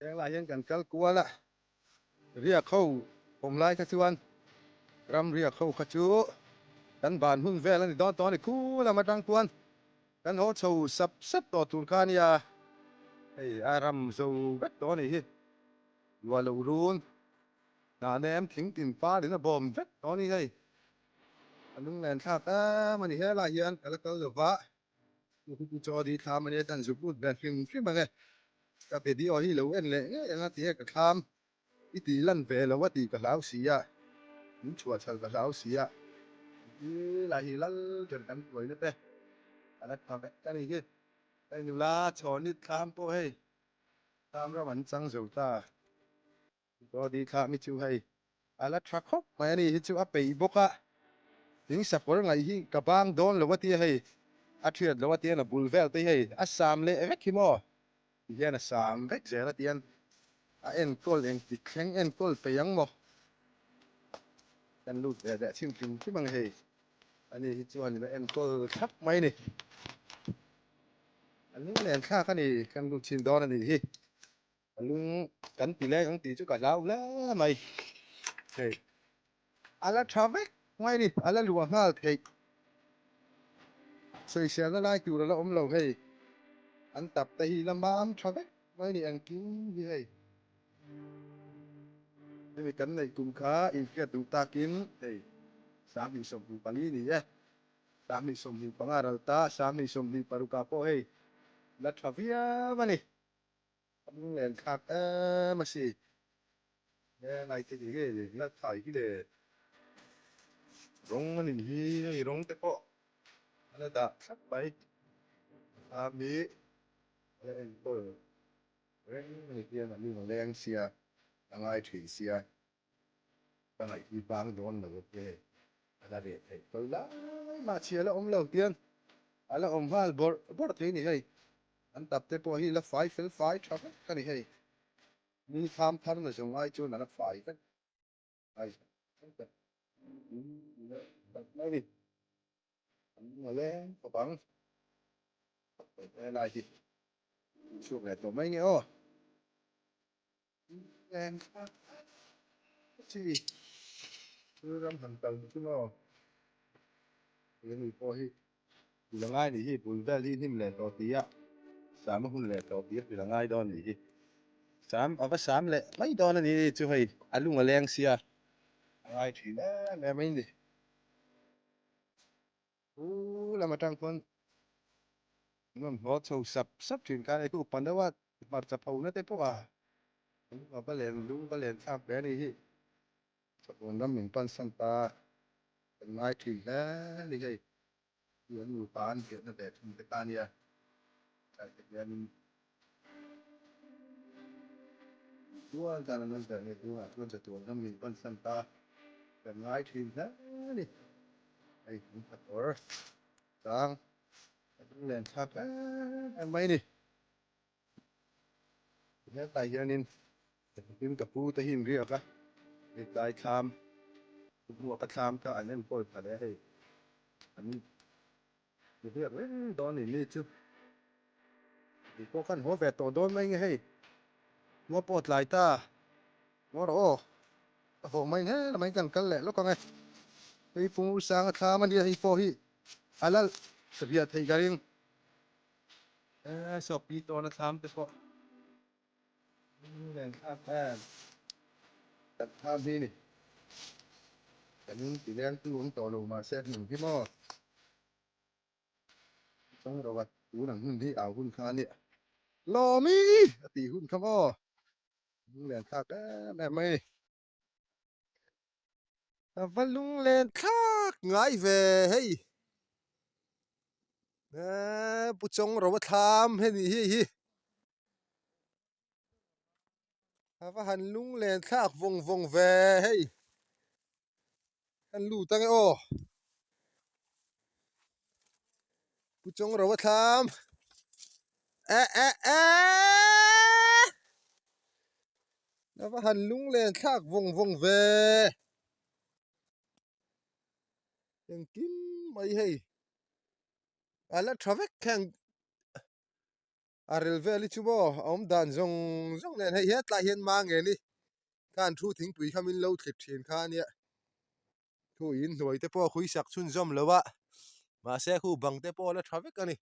Heng hian kan kal kual a, riak ho awm lai kha chuan ram riak ho kha chu kan ban hun vel a ni dawn tawh a ni. Khu lam atang chuan kan haw chho sap sap tawh tur kha a nia, hei a ram zo vek tawh a nih hi. Luah loh run hnah nem thing tin par in a bawm vek tawh a ni hei. A lunglen thlak em a ni helaiah hian ka la kal lo va. Chaw di thlam ania chuan zuk lut ve hrim hrim ang e. Ka video hi lo en leh ngei ang a ti e ka thlam i tih lan ve lo a tih ka hlau si a, min chhuah chhal ka hlau si a. Ti lah hi lal ber kan tuaina te a la tha vek a ni hi. Hei nula chhawnit thlam pawh hei thlam ram an chang zo ta. Body kha mi chu hei a la tha khawp mai a ni hi chu a peih bawk a, thing sakawr ngaih hi ka bang dawn lo a tia hei a thiat lo a tian a bul vel te hi hei a sam leh vek hi maw ti hian a sam vek zel a tian a enkawl engtik thleng enkawl peih ang maw kan lut ve leh chhim hrim hrim ang hei ani hi chuan in a enkawl thlap mai a ni a lunglen thlak a ni kan lut chhin dawn a nih hi. A lung kan ti leng ang tih chu ka hlau hle mai. Hei a la tha vek mai a ni, a la luah nghal theih. Sawiselna lai tur a la awm lo hei, an tap te hi la mam tha vek mai a ni engkim hi hei. Hemi kan neih kum kha inhriat duh takin hei 2024 ni e, 2025 ral ta, 2026 ah pawh hei la tha viau a ni. A lunglen thlak em a si. He ngaite hi nge ni la thai hi le. Rawng a nih hi hei rawng te pawh a la dah thlap mai. A mi a la enkawl reng a ni hian a lung a leng sia a ngai thin sia. Ka ngaih hi bang dawn lo a tia hei a la reh theih tawlh lai mah chhia la awm lo tian a la awm nghal bawrh bawrh thei a ni hei. An tap te pawh hi la fai fel fai tha vek a ni hei. Ni thlam thar na zawng ai chuan a la fai vek ai mai a ni. An lung a leng khawp ang. Helai hi chhuak leh tawh mai nge aw. Leng chi ram han kal chu maw he lui pawh hi pil a ngai nih hi bul vel hi hnim leh tawh tih a sam a hun leh tawh tih a pil a ngai dawn nih hi sam a va sam leh mai dawn a ni chu hei a lung a leng sia a ngai thin em em a ni. Pu lam atang chuan an rawn haw chho sap sap thin kha hei chu upa deuh a hmarcha pho na te pawh a a va len lung va len thlak ve a ni hi chawhun ram min pan san ta kan ngai thin hle a ni hei hi an nupa an piahna ve thung te kha a nia tlai te hianin tual dan an rawn ber nge tunah chuan chatuan ram min pan san ta kan ngai thin hle a ni. Hei kan kawr tlang a lunglen thlak em em mai a ni. Hetlai hianin tin ka pu te hi an riak a, hei tlai thlam hmuaka thlam kha an enkawl pha leh a hei an riak reng dawn a ni mi chu. Kei pawh khan haw ve tawh dawn mai nge hei, hma pawh tlai ta maw rawh aw, ka haw mai hle mai kan kal leh lawk ang e, hei Pu Sanga thlam a nia hei pawh hi a la riah theih ka ring e saw pi tawna thlam te pawh len thlak em kan thlam hi ni kan ti leng tu awm tawh lo mahse hmun hi maw. Chang ro a, tun ang hun hi au hun kha a nia. Lawmi! A tih hun kha maw? Lunglen thlak em em mai. A va lunglen thlak ngai ve hei. Eee Pu Chawng ro a thlam hei nih hi hi. A va han lunglen thlak vawng vawng ve hei. Kan lut ange aw. Pu Chawng ro a thlam. E e e. A va han lunglen thlak vawng vawng ve. Engkim mai hei. A la tha vek kheng. A rel vel hi chu maw a awm dan zawng zawng nen hei hetlai hian ma nge ni khan thu thingpui kha min lo thlit thin kha ania thu in hnuai te pawh a khui sak chhunzawm lo a mahse khu bang te pawh a la tha vek a ni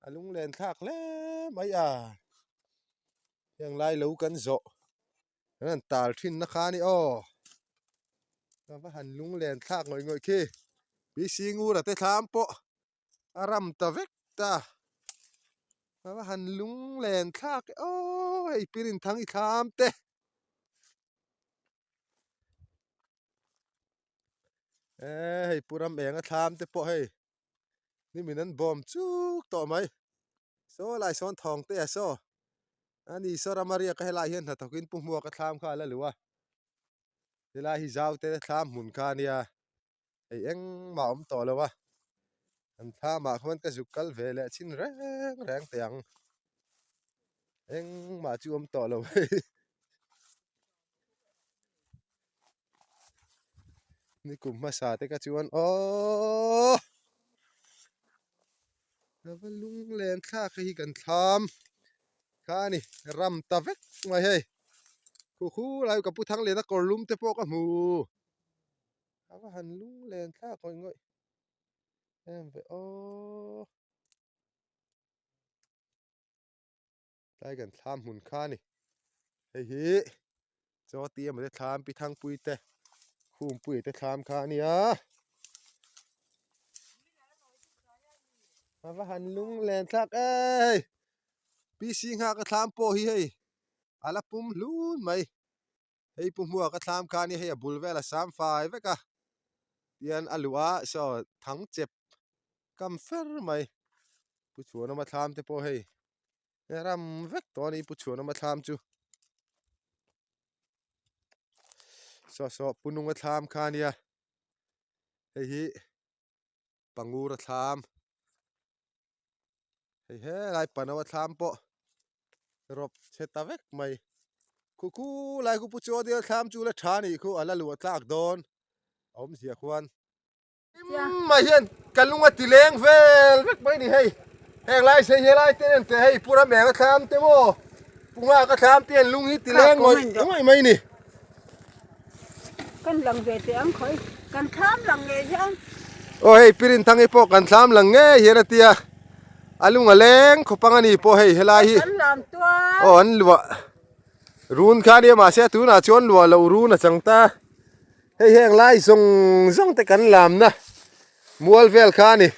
a lunglen thlak hle mai a heng lai lo kan zawh kan han tal thin na kha a ni aw ka va han lunglen thlak ngawih ngawih khi PC Ngura te thlam pawh a ram ta vek ta a va han lunglen thlak e aw hei pirin thang i thlam te e hei pu ram eng a thlam te pawh hei nimin an bawm chuk tawh mai saw lai sawn thawng te a saw ani saw rama riak a helai hian hnathawk in pu hmuak a thlam kha a la luh a helai hi zau te thlam hmun kha a nia. Hei engmah a awm tawh lo a, an thlamah khuan ka zuk kal ve leh chin reng reng teh ang, engmah chu awm tawh lo hei nikum hmasa te kha chuan aww ka va lunglen thlak hei hi kan thlam kha a ni ram ta vek mai hei khuh khulai ka pu thang lian a kawr lum te pawh ka hmu. A va han lunglen thlak ngawih ngawih em ve aw. Tlai kan thlam hmun kha a ni. Hei hi chaw ti emaw te thlam pi thangpui te khumpui te thlam kha a nia. A va han lunglen thlak e hei. PC nghak a thlam pawh hi hei a la pum hlun mai. Hei pu hmuak a thlam kha a nia hei a bul vel a sam fai vek a tian a luh a saw thang chep kam fer mai pu chhuanawma thlam te pawh hei ram vek tawh a ni pu chhuanawma thlam chu saw saw pu nunga thlam kha a nia hei hi pangura thlam. Hei helai pano a thlam pawh rawp chhe ta vek mai. Khu khu lai khu pu chaw deuh thlam chu la tha nih khu a la luah tlak dawn a awmzia khuan. Mai hian ka lung a ti leng vel vek mai ni hei. Heng lai sei helai te nen te hei pu ram eng a thlam te maw pu nghak a thlam te hian lung hi ti leng ngawih ngawih mai ni. Kan lang ve teh ang khawi. Kan thlam lang ngei hian. Aw hei Pirin Thangi pawh kan thlam lang ngei hian a tia. A lung a leng khawp ang a ni pawh hei helai hi. Kan lam tuar. Aw an luah run kha ania mahse tunah chuan luah loh run a chang ta. Hei heng lai zawng zawng te kan lamna mual vel kha a ni.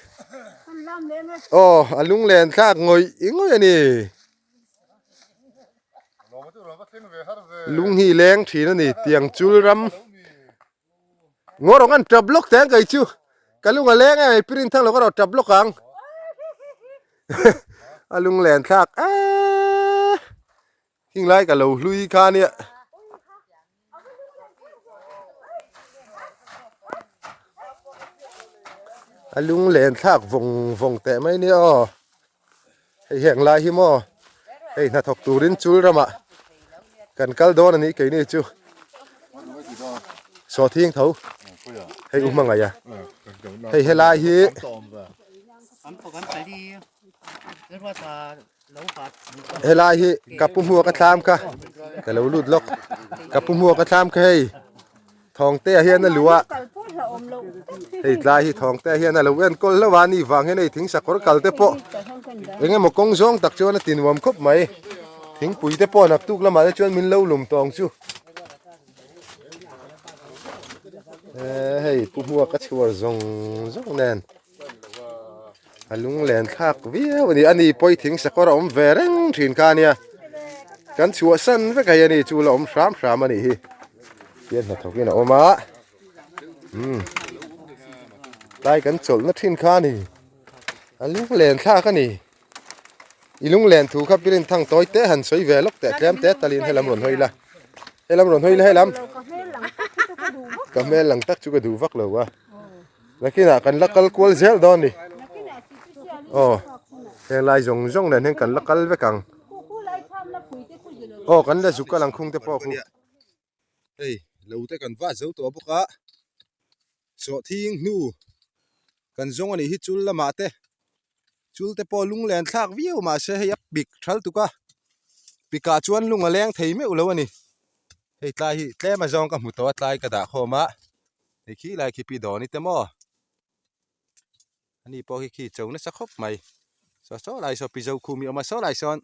Kan lam leng e. Aw a lunglen thlak ngawih ngawih a ni. Lung hi leng thin a ni tiang chul ram ngaw rawng an tap lawk teng kei chu ka lung a leng em pirin thang lo ka rawh tap lawk ang a lung len thlak eee hing lai ka lo hlui kha ania. A lunglen thlak vawng vawng teh mai nia aw hei heng lai hi maw hei hnathawk turin chul ramah kan kal dawn a nih keini chu sawhthing tho hei u hmangaih a hei helai hi. Helai hi ka pu hmuak a thlam kha ka lo lut lawk ka pu hmuak a thlam kha hei thawngte ah hian a luh a hei tlai hi thawngte ah hian a lo enkawl hlauh a ni vang hian hei thing sakawr kal te pawh eng emaw kawng zawng tak chuan a ti nuam khawp mai thingpui te pawh naktuk lamah te chuan min lo lum tawng chu hei pu hmuak a chhuar zawng zawng nen. A lunglen thlak viau a ni a ni pawi thing sakawr a awm ve reng thin kha ania kan chhuahsan vek hei a ni chu la awm hram hram a nih hi tian hnathawk in a awm a umm tlai kan chawlhna thin kha a ni a lunglen thlak a ni i lunglen thu kha pirin thang tawi te han sawi ve lawk teh tlem te talin helam rawn hawi la helam rawn hawi la helam ka hmel lang tak chu ka duh vak lo a. Nakinah kan la kal kual zel dawn ni. Aw heng lai zawng zawng nen hian kan la kal vek ang. Aw kan la zuk kal ang khung te pawh khu. Hei lo te kan vat zo tawh bawk a. Sawhthing hnu kan zawng a nih hi chul lamah te. Chul te pawh lunglen thlak viau mahse hei a pik thal tuk a, pikah chuan lung a leng thei meuh lo a ni. Hei tlai hi tlem a zawng ka hmu tawh a tlai ka dah khawm a, hei khi lai khi pi dawn i te maw? Ani pawh khi khi cho nasa khawp mai. Saw saw lai saw pi zo khum hi a awm a, saw lai sawn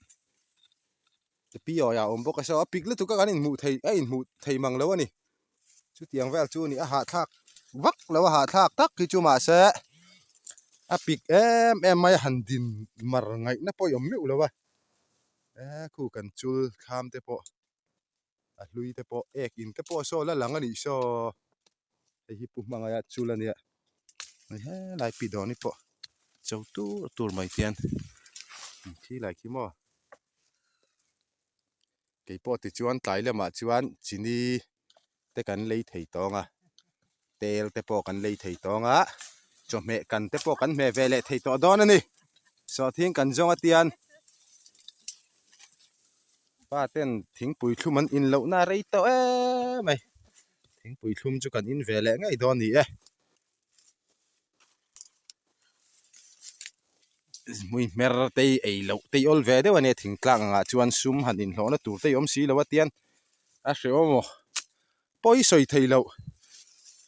pi awi ah a awm bawk a saw a pik lutuk a kan inhmuh thei a inhmuh thei mang lo a ni. Chutiang vel chu ni a hahthlak vak lo a hahthlak tak hi chu mahse a pik em em mai a han din mar ngaihna pawh i awm meuh lo a e khu kan chul thlam te pawh a hlui te pawh ek in te pawh saw la lang a nih saw hei hi pu hmangaia chul a nia hei helai pi dawn hi pawh cho tur tur mai hian khi lai khi maw. Kei pawh tichuan tlai lamah chuan chini te kan lei thei tawng a, tel te pawh kan lei thei tawng a, chawhmeh kan te pawh kan hmeh ve leh thei tawh dawn a ni. Sawhthing kan zawng atian pa ten thingpui thlum an in lohna a rei tawh em mai. Thingpui thlum chu kan in ve leh ngei dawn a ni e. Hmui hmer te hi ei loh te hi awl ve deuh a nia thingtlang angah chuan sum han inhlawhna tur te hi awm si lo a tian a hrehawm aw pawi sawi thei loh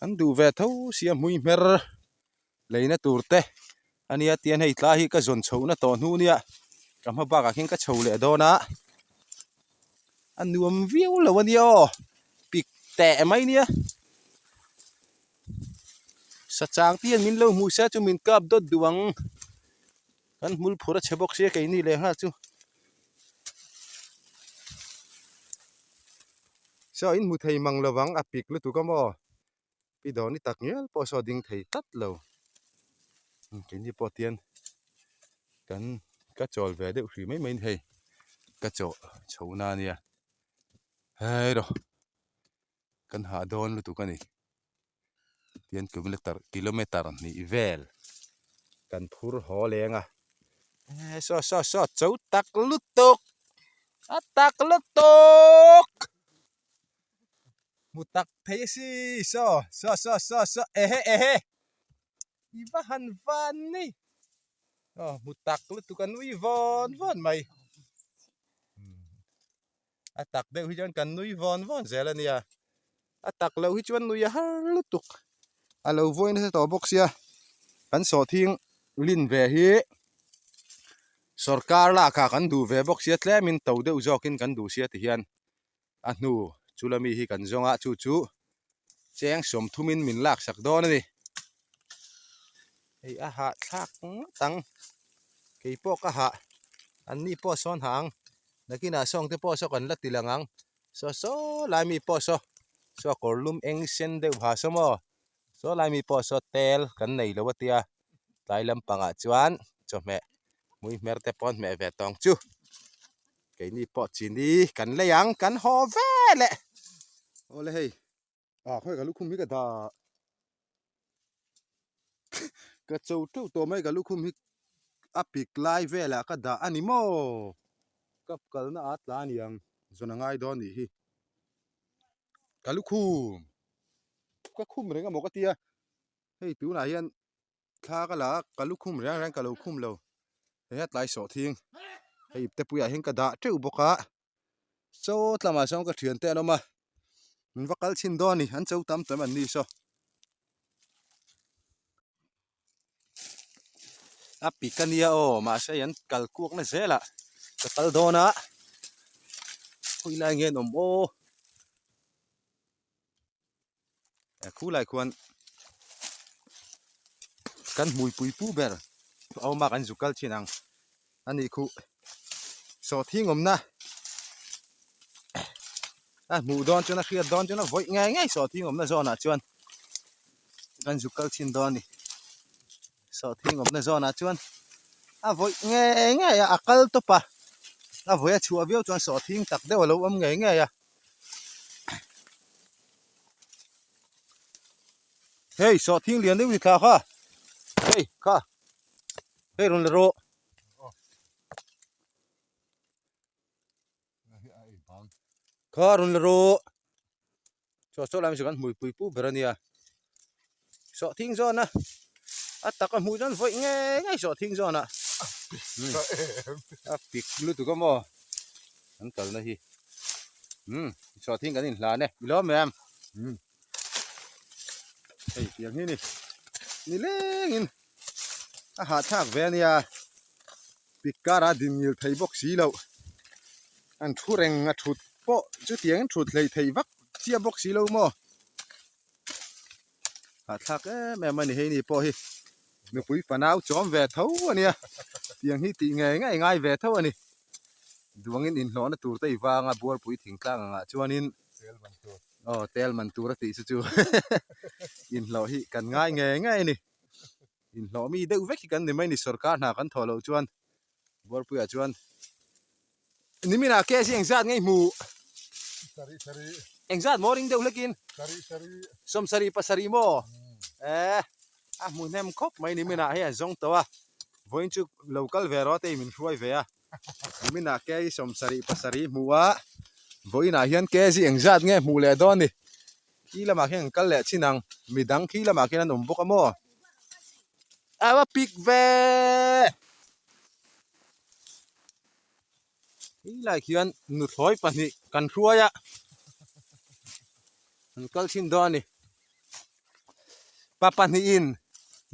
an duh ve tho sia hmui hmer leina tur te a nia tian hei tlai hi ka zawn chhohna tawh hnu nia ka hma bakah khian ka chho leh dawn a a nuam viau lo a nia aw pik teh mai nia. Sachang te hian min lo hmuh se chu min kap dawt duh ang kan hmul phur a chhe bawk sia keini leh nghal chu saw in hmu thei mang lo vang a pik lutuk a maw pi dawn i tak ngial pawh saw ding thei tlat lo keini pawh tian kan ka chawl ve deuh hrih mai mai a ni hei ka chaw chhohna a nia hei rawh. Kan hah dawn lutuk a ni. Tian kilometer kilometer hnih vel kan phur haw leng a. E saw saw saw cho tak lutuk a tak lutuk hmu tak thei si saw saw saw saw saw ehe ehe i va han van ni aw hmu tak lutuk a nui vawn vawn mai. A tak deuh hi chuan kan nui vawn vawn zel a nia, a tak loh hi chuan nui a har lutuk, a lo vawi nasa tawh bawk sia, kan sawhthing lin ve hi sorkar lakah kan duh ve bawk sia tlemin to deuh zawkin kan duh sia ti hian a hnu chu lami hi kan zawng a chu chu cheng sawmthumin min laksak dawn a ni, hei a hahthlak ngawt ang keipawh ka hah an ni pawh sawn hah ang. Nakinah sawng te pawh saw kan la ti lang ang. Saw saw lai mi pawh saw saw kawr lum eng sen deuh ha saw maw. Saw lai mi pawh saw tel kan nei lo a tia. Tlai lampangah chuan chawhmeh hmui hmer te pawh an hmeh ve tawng chu. Keini pawh chini kan lei ang kan haw ve leh. Awle hei. Ah khawi ka lukhum hi ka dah ka cho teuh tawh mai ka lukhum hi a pik lai velah ka dah a ni maw ka kalna a tla a ni ang zawn a ngai dawn nih hi ka lukhum ka khum reng amaw ka tia hei tunah hian thla ka la a ka lukhum reng reng ka lo khum lo hei a tlai sawh thing hei ipte puiah hian ka dah teuh bawk a. Chaw tlamah sawn ka thian te an awm a, min va kal chhin dawn a ni, an cho tam tam an ni saw. A pik a nia aw, mahse an kal kuak na zel a, ka kal dawn a, khawi lai nge an awm aw. Khulai khuan kan hmuipui pu ber a awm a kan zu kal thin ang a nih khuh sawhthing awmna a hmuh dawn chuan a hriat dawn chuan a vawih ngei ngei sawhthing awmna zawnah chuan kan zu kal thin dawn a ni sawhthing awmna zawnah chuan a vawih ngei ngei a a kal tawp a a vawih a chhuah viau chuan sawhthing tak deuh a lo awm ngei ngei a. Hei sawhthing lian deuh ni thla kha hei kha hei rawn la rawh kha rawn la rawh chaw chaw lai chu kan hmui pui pu ber a nia sawhthing zawn a a taka hmuh chuan vawih ngei ngei sawhthing zawn ah. A pik lutuk a maw an kalna hi. Umm sawhthing kan inhlan e i lawm em? Umm hei tiang hi ni nilengin a hahthlak ve a nia pik karah din ngil thei bawk si loh an thu reng a thut pawh chutiangin thut hleih theih vak chiah bawk si lo maw. Hahthlak em em a ni hei ni pawh hi nupui fanau chawm ve tho a nia tiang hi tih ngei ngei ngai ve tho a ni duangin inhlawhna tur te i vang a buarpui thingtlang angah chuanin aw tel man tur a tih chu chu inhlawh hi kan ngai ngei ngei a ni inhlawh mi deuh vek hi kan ni mai a ni sorkar hna kan thawh loh chuan Buarpuiah chuan niminah case hi engzat nge i hmuh? Engzat maw ring deuh hlekin? Sawmsarih pasarih maw? Eh, a hmu hnem khawp mai niminah hei an zawng tawh a, vawiin chu lo kal ve rawh te min hruai ve a. Niminah case hi sawmsarih pasarih i hmuh a, vawiinah hian case hi engzat nge hmuh leh dawn ni? Khi lamah khian an kal leh chin ang, midang khi lamah khian an awm bawk a maw? A va pik ve! Helai khian nuthlawi pahnih kan hruai a, an kal thin dawn a ni. Pa pahnihin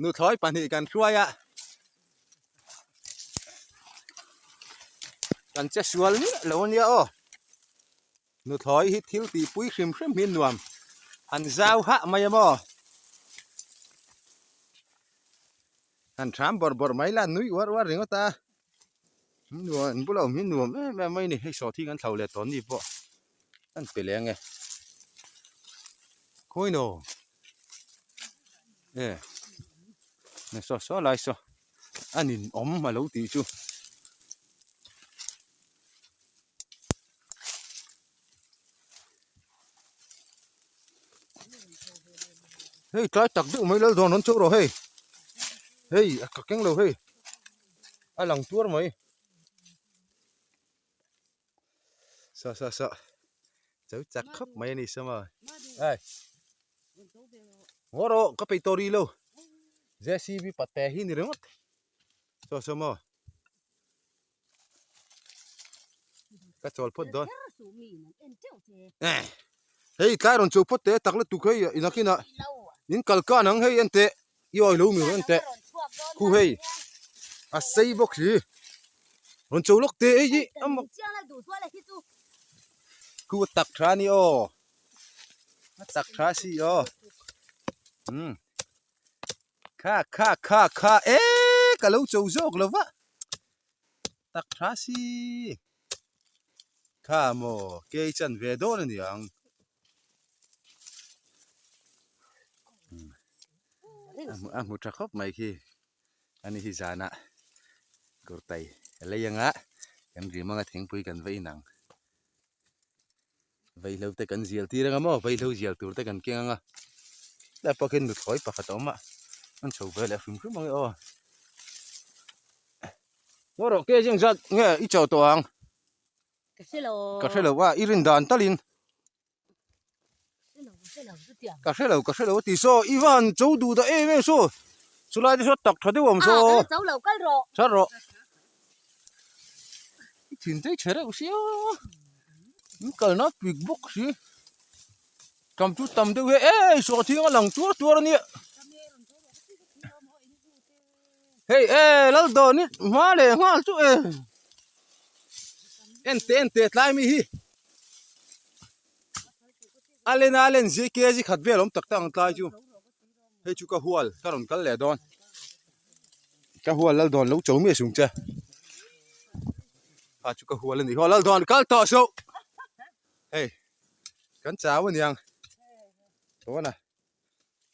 nuthlawi pahnih kan hruai a, kan che sual miah lo a nia aw. Nuthlawi hi thil tihpui hrim hrim hi nuam an zau hah mai a maw? Han thram bawrh bawrh mai la nui uar uar ringawt a, nuam an bula awm hi nuam em em mai a ni, hei sawhthing an thlo leh tawh ni pawh an pe leh ang e, khawi naw e saw saw lai saw a ninawm a lo tih chu. Hei tlai tak deuh mai lal dawn rawn chauh rawh hei hei a ka keng lo hei a lang tuar mai sa sa sa chau chak khawp mai a ni sama ai ngaw rawh ka peih tawh rih lo J_C_B pate hi ni ringawt saw saw maw. Ka chawl phawt dawn. Hei tlai rawn chho phawt teh tak lutuk hei inakin ah in kal kan ang hei en teh i awi lo mi rawn en teh khu hei a sei bawk si rawn chho lawk teh hei hi a mak khu a tak tha a ni aw a tak tha si aw umm kha kha kha kha e ka lo chho zawk lo va. Tak tha si. Kha maw kei chan ve dawn a ni ang. A hmu tha khawp mai khi. Ani hi zanah kurtai a lei anga kan rim anga thingpui kan va in ang. Vaihlo te kan zial tir anga maw vaihlo zial tur te kan keng anga tlai pawh khian nuthlawi pakhat a awm a an chho ve leh hrim hrim ang e aw. Ngaw rawh ke zing zat nge i chaw tawh ang. Ka hre lo. Ka hre lo a i rin dan talin. Ka hre lo ka hre lo a ti saw i van cho duh dah em em saw chulai te saw tak tha deuh awm saw. A ka la cho lo kal rawh. Char rawh. I thin te chhe reuh sia in kalna pik bawk si tam chu tam deuh hi ei sawhthing a lang tuar tuar a nia. Hei e lal dawn hi hma leh nghal chu e en teh en teh tlai mi hi a len a len zia kg khat vel awm tak tak ang tlai chu hei chu ka hual ka rawn kal leh dawn ka hual lal dawn lo cho mi sung che kha chu ka hual a ni haw lal dawn kal tawh suh hei kan chau aniang tawna.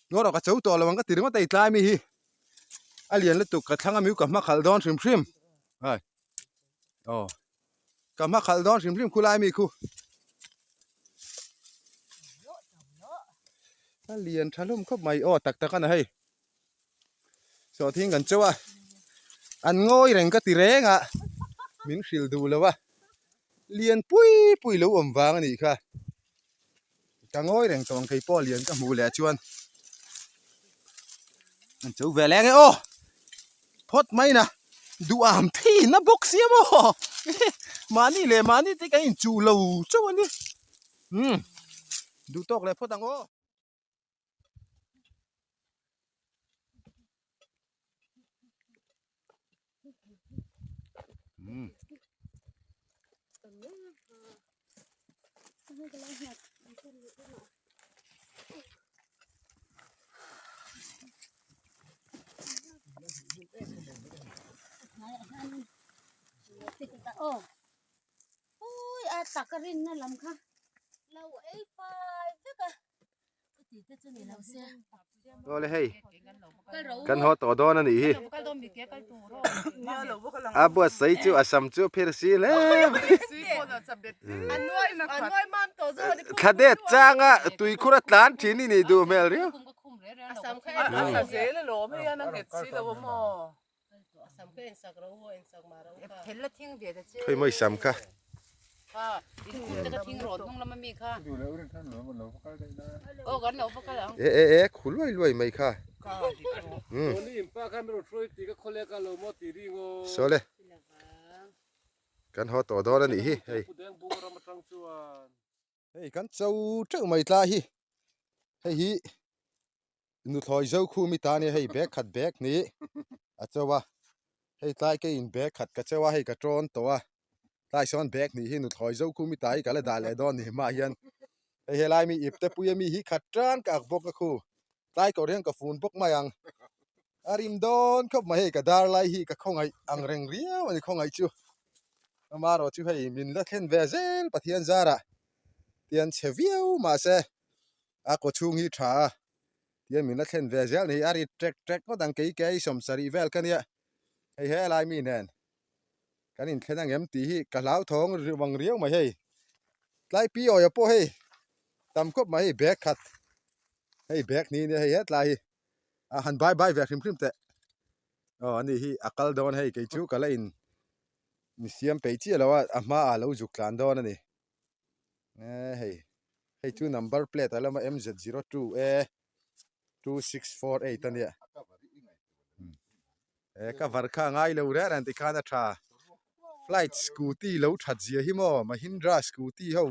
Ngaw rawh ka cho tawh lo ang ka ti ringawt a i tlai mi hi a lian lutuk ka thlang a miu ka hma khalh dawn hrim hrim hai aw ka hma khalh dawn hrim hrim khulai mi khu a lian tha hlawm khawp mai aw tak tak a na hei sawhthing kan chauh a an ngawi reng ka ti reng a min hrilh duh lo a lian pui pui lo awm vang a nih kha. Ka ngawi reng tawh ang kei pawh lian ka hmuh leh chuan an cho ve leng e aw phawt mai na. Duham thin a bawk sia maw mahni leh mahni te kan inchuh lo chauh a ni umm duh tawk leh phawt ang aw. Awle hei kan haw tawh dawn a nih hi a buatsaih chu a sam chu phir si hle mai thla det changa tuikhur a tlan thin i nih duh hmel riau. Khawi mawi sam kha. E e e khu luai luai mai kha. Sawle kan haw tawh dawn a nih hi hei. Hei kan cho teuh mai tlai hi hei hi nuthlawi zo khu mi ta nia hei bag khat bag ni a cho a hei tlai ke in bag khat ka cho a hei ka tawn tawh a tlai sawn bag hnih hi nuthlawi zo khu mi ta hi ka la dah leh dawn ni hmaah hian hei helai mi ip te pui ami hi khat tan ka ak bawk a khu tlai kawr hian ka fun bawk mai ang a rim dawn khawp mai hei ka dar lai hi ka khawngaih ang reng riau a ni khawngaih chu. Amaherawh chu hei min la thlen ve zel Pathian zarah tian chhe viau mahse a kaw chhung hi tha a tian min la thlen ve zel ni a ri trek trek ngawt ang kei kei sawmsarih vel ka nia hei helai mi nen kan inthlen ang em tih hi ka hlauthawng vang riau mai hei tlai pi awia pawh hei tam khawp mai hei bag khat hei bag ni nia hei hetlai hi a han bye bye ve hrim hrim teh aw ani hi a kal dawn hei kei chu ka la in Mi siam peih chiah lo a, a hmaah lo zuk tlan dawn a ni. E hei, hei chu number plate a lama MZ02A 2648 a nia. E ka var kha ngai lo reng reng tikhan a tha. Flight scooty lo that zia hi maw Mahindra scooty ho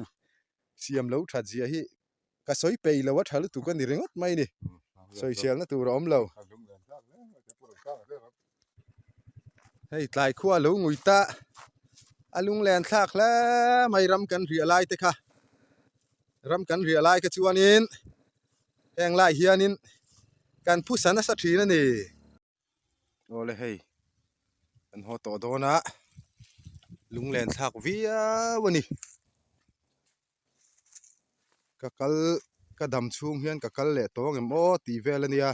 siam lo that zia hi ka sawi peih lo a tha lutuk a ni ringawt mai ni. Sawiselna tur a awm lo. Hei tlai khua lo ngui ta a lunglen thlak hle mai ram kan riah lai te kha ram kan riah lai kha chuanin heng lai hianin kan phusa nasa thin a ni. Awle hei kan haw tawh dawn a lunglen thlak viau a ni. Ka kal ka dam chhung hian ka kal leh tawh ang em aw tih vel a nia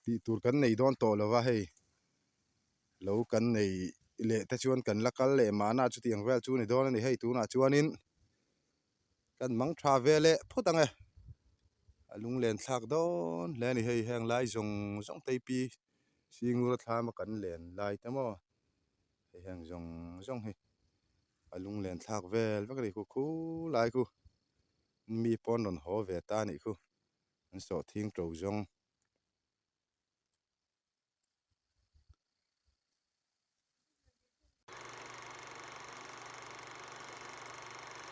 tih tur kan nei dawn tawh lo va hei lo kan nei leh te chuan kan la kal leh mahna chutiang vel chu ni dawn a ni hei tunah chuanin kan mang tha ve leh phawt ang e a lunglen thlak dawn hle a ni hei heng lai zawng zawng te hi pi singur a thlama kan len lai te maw hei heng zawng zawng hi. A lunglen thlak vel vek a ni khu khu lai khu mi pawn rawn haw ve ta a nih khu an sawh thing to zawng.